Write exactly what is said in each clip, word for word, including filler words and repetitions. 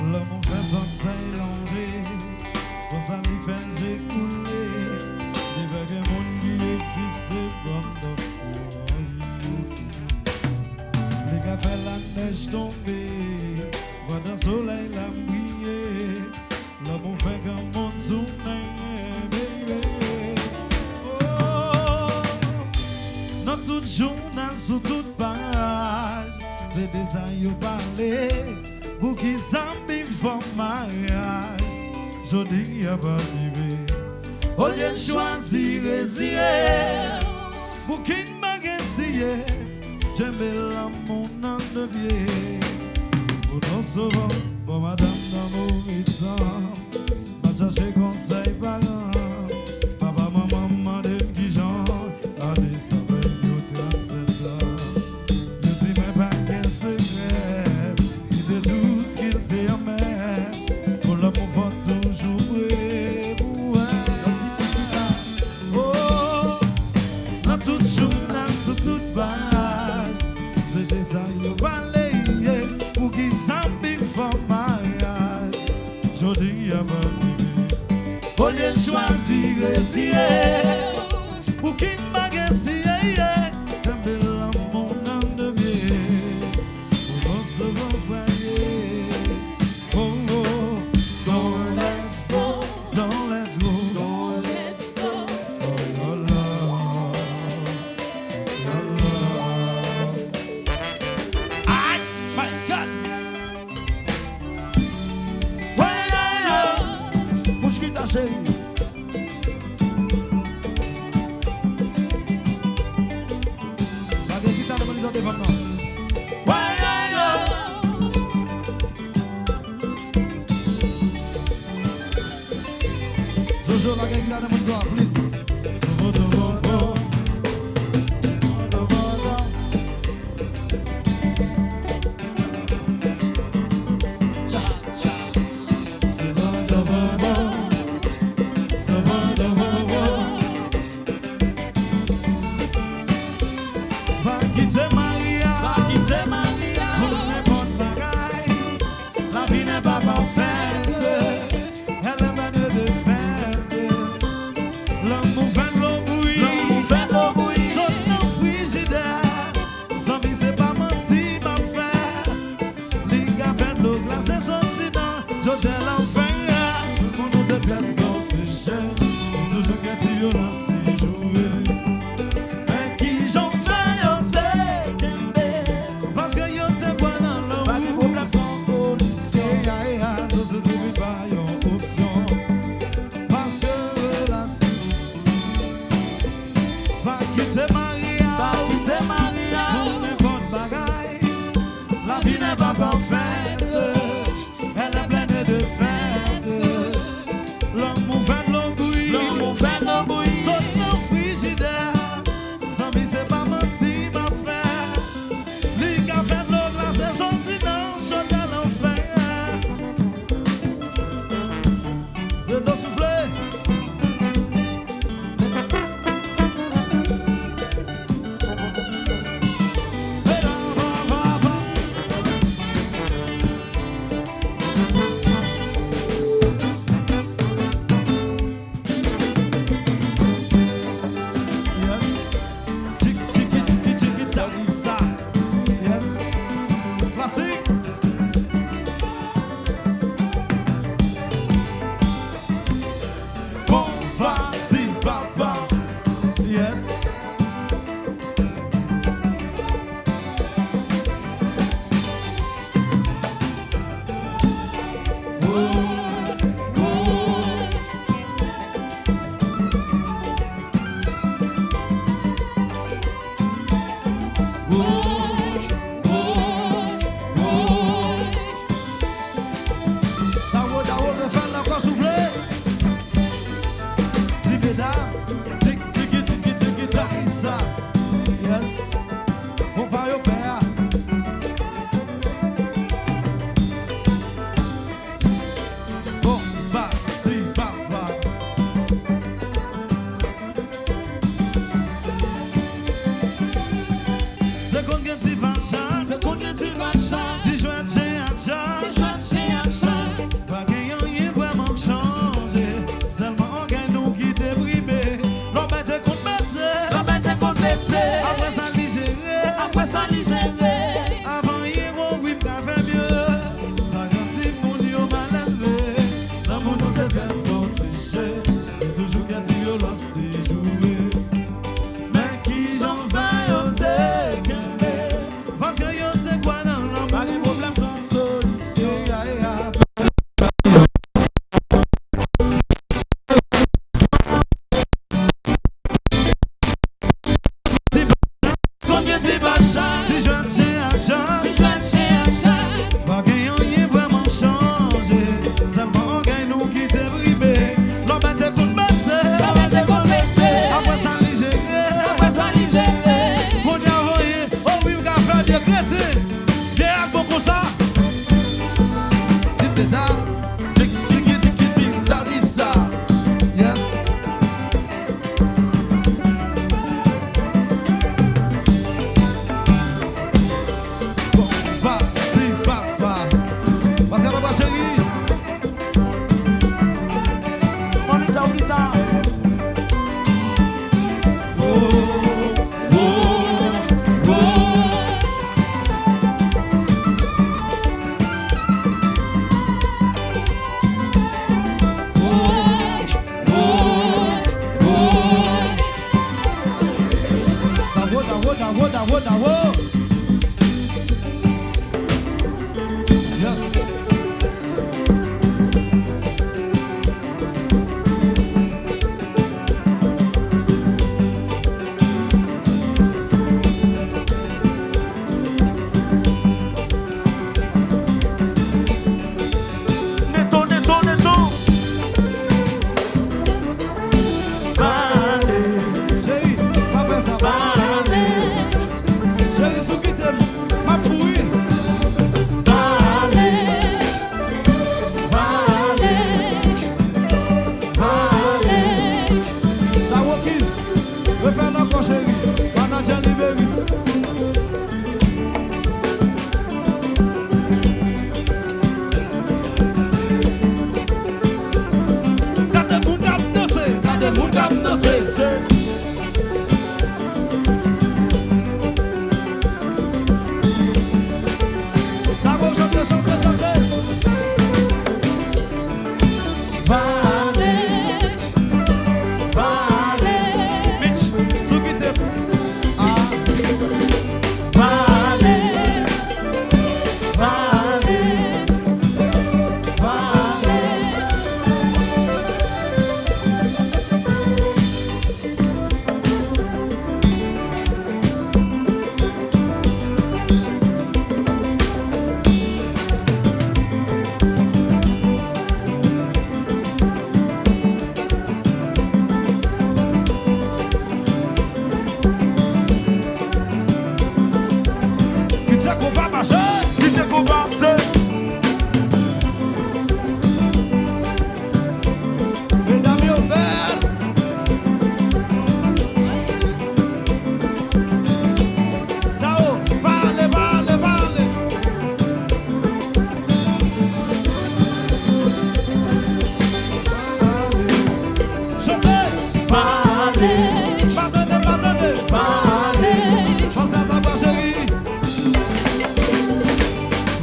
Lanmou fè zòt sèy lonje, konsa li fè je koule, li fè gen moun ki egziste pandan. Li ka fè lanèj tonbe pandan solèy la briye. Lanmou fè granmoun tounen, baby. Oh, nan tout jounal, sou tout paj, se de sa yo pale. Poukisa m vin fè maryaj? Jodi a pa rive. Olye n chwazi reziye, pou ki n pa gen siye, tchenbe lanmou nan de pye. Poutan souvan, bon madanm nan mouri tan. M ap chache konsèy paran. Papa, manman m mande m kijan. Ane sa fè yo trannsenk an. Yo di mwen pa gen sekrè. Ki te dous, ki te anmè. Pou lanmou fò toujou pre pou wè. Yon ti kouch pita. Oh, nan tout jounal, sou tout paj, se de sa yo pale, yeah. Poukisa m vin fè maryaj? Jodi a pa rive. Olye n chwazi reziye, pou ki n pa gen siye, yeah. Tchenbe lanmou nan de pye, pou konsève fwaye. Oh, oh, don't let's go, don't let's go, don't let's go. Oh, your love, your love. Ay, my God. Woy, yo, yo. Push guitar, cheri. Lage gita nan moniteur devan m nan. Woy, yo, yo. Jojo, lage gita nan moniteur a, please. Pa kite Maria, pa kite Maria pou nenpòt bagay. La vie n'est pas parfaite, elle est pleine de défaites. Lanmou fè dlo bouyi, lanmou fè dlo bouyi. Sot nan frijidè, zanmi, se pa manti m ap fè. Li ka fè dlo glase soti nan jodè lanfè a. Moun ou te tèt kòtichè, li toujou gen ti vyolans li joure. Men kijan w fè yo te kenbe? Paske yo te kwè nan lanmou. Pa gen pwoblèm, se yon kondisyon. Eya, eya, nou se touvi pa yon opsyon. Paske relasyon. Pa kite Maria, pa kite Maria pou nenpòt bagay. La vie n'est pas parfaite, elle est pleine de défaites. Lanmou fè dlo bouyi, lanmou fè dlo bouyi. So Dawo. Yes. Neto, neto, neto. Pale. Cheri, pa fè sa, pa fè sa. Pale. Cheri, si w kite m, m ap fou wi. Pale. Pale. Pale. Dawo Kiss, refè l ankò, cheri. Panadjè Liberis. Gade moun k ap danse, gade moun k ap danse. Dawo chante, chante, chante. Pale, pale. Mitch, si w kite m. Ah. Pale, pale, pale. Kite konpa pase. Kite konpa pase. Medam yo bèl. Dawo, pale, pale, pale. Chante. Pale. Pa tande, pa tande. Pale. Panse a ta pa cheri.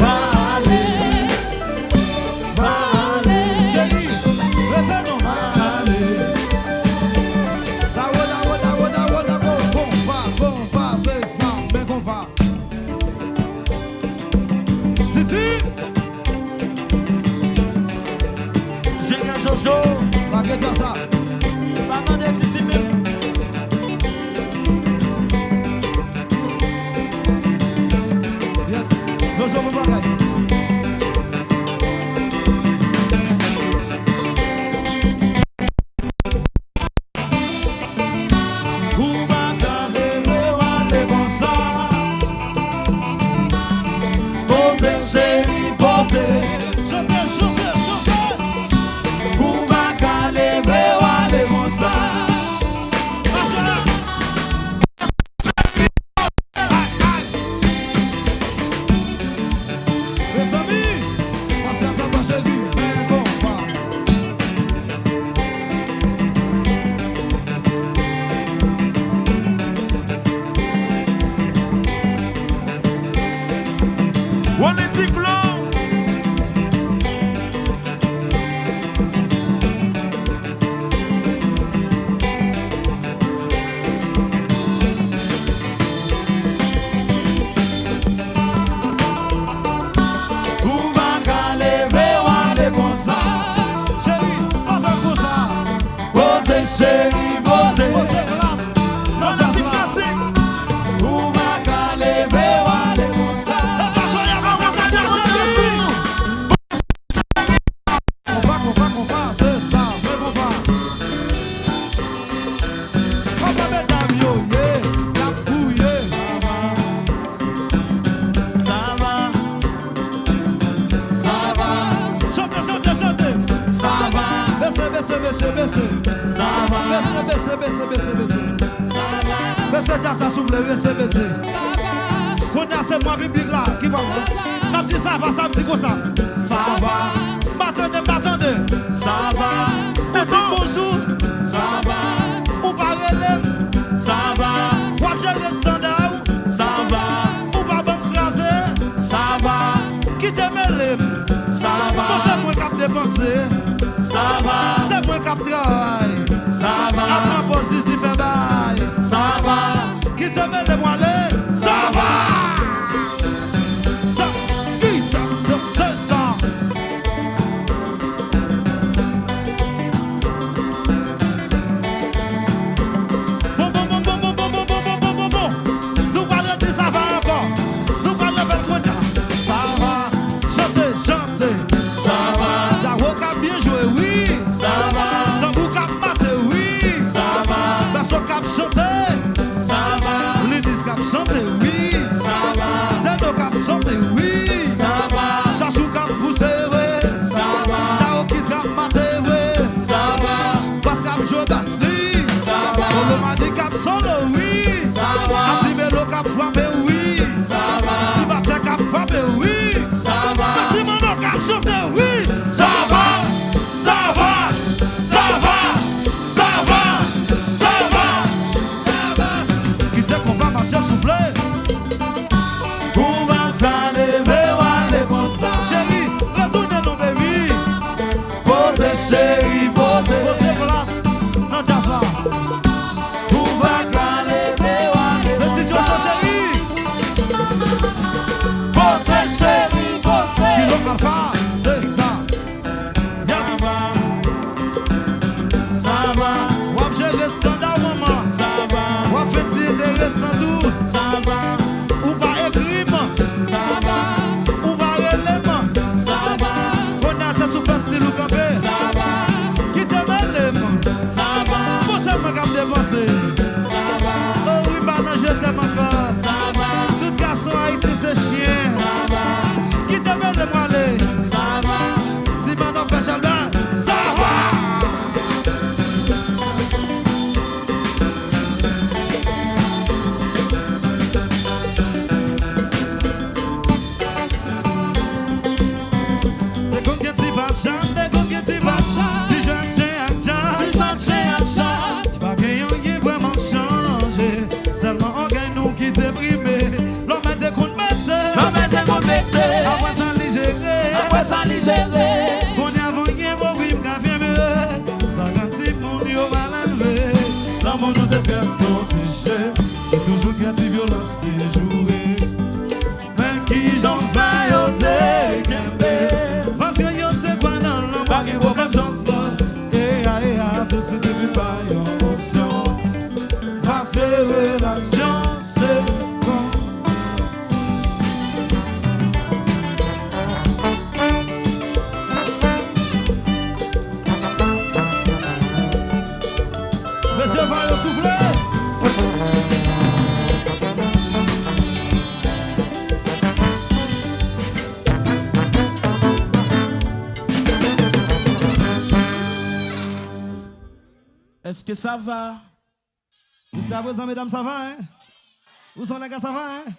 Pale. Pale. Cheri, rete non. Pale. Dawo, dawo, dawo, dawo, dawo. Konpa, konpa, se sa, men konpa. Titi! Junior Jojo! Lage djaz sa! Pa tande Titi menm. Yes! Jojo, bon bagay! Ou pa ka leve w ale konsa. Poze, cheri, poze. Chante, chante, chante. Ou pa ka leve w ale konsa. Pase la. Ay, ay. Mezanmi, panse a ta pa cheri, men konpa. One ti blo. Ou pa ka leve w ale konsa. Cheri, sa fè konsa. Poze cheri, poze. Poze la. Nan djaz la. Ou pa ka leve w ale konsa. Epa Sonia, pa konsa, pa konsa. Konpa, konpa, konpa, se sa, men konpa. Konpa medam yo ye, y ap gouye. Sa va. Sa va. Chante, chante, chante. Sa va. Bese, bese, bese, bese. Sa va. Bese, bese, bese, bese, bese. Sa va. Bese djaz sa souple, bese, bese. Sa va. Kounye a se mwen piblik la ki pa. Sa va. N ap di sa va, sa m di konsa. Sa va. Pa tande, pa tande. Sa va. Ou di bonjou. Sa va. Ou pa rele m. Sa va. W ap jere estanda w. Sa va. Ou pa ban m kraze. Sa va. Kite mele m. Sa va. Bon, se mwen k ap depanse. Sa va. Se mwen k ap travay. Sa va. Ap pran pòz zizi fè bay. Sa va. Kite mele m ale. Sa Sa, ki jan se sa? Bon, bon, bon. Nou pral redi sa va ankò. Nou pral leve l kounye a. Sa va. Chante, chante. Sa va. Dawo k ap byen jwe, wi. Sa va. Tanbou k ap pase, wi. Sa va. Bèso k ap chante. Sa va. Linis k ap chante, wi. Sa va. Dèdo k ap chante, wi. Sa va. Chachou k ap pouse, wi. Sa va. Dawo ki k ap mate, wi. Sa va. Bas k ap jwe bas li. Sa va. Olomani k ap solo, wi. Sa va. Asimelo k ap frape, wi. Sa va. Ti batè k ap frape, wi. Sa va. Ti Mano k ap chante, wi. Sa va, sa va, sa va, sa va, sa va, sa va. Kite konpa mache, souple. Ou pa sa leve w ale konsa. Cheri, retounen non, baby. Poze, cheri, poze. Poze plat nan djaz la. Ou pa ka leve w ale konsa. Se ti Jojo, cheri. Poze, cheri, poze. Kilo Alfa, se sa. Yes. Sa va. Sa va. W ap jere estanda w, manman. Sa va. W ap fè ti enteresan tou. Sa va. Ou pa ekri m. Sa va. Ou pa rele m. Sa va. Kounye a se sou fè stil ou kanpe. Sa va. Kite mele m. Sa va. Bon, se mwen k ap depanse. Sa va. O wi, m pa nan je t'aime ankò. Sa va. Tout gason Ayiti se chyen. Sa va. Kite mele m ale. Sa va. Ti Mano fè chalbè. Sa va. Te konn gen ti vachan, te konn gen ti vachan. Ti jwèt chen ak chat. Ti jwèt chen ak chat. Pa gen anyen vrèman k chanje. Sèlman ògèy nou ki deprime. Lanmè te konn mete. Lanmè te konn mete. Apre sa li jere. Apre sa li jere. Kounye a vanyen bo wi m ka fèmen. Sa ka timoun yo pa leve. Lanmou nou te trè pwoteje. Yo toujou trè ti vyolans te joure. Men kijan fè yo te kenbe? Paske yo te kwè nan lanmou. Pa gen pwoblèm zanfan. Eya, eya, tout se te vin pa yon opsyon. Paske relasyon se konsa. Mesye, van yo soufle. Èske sa va? Jiska prezan, medam, sa va, hein? Ou se yon nèg a sa va, hein?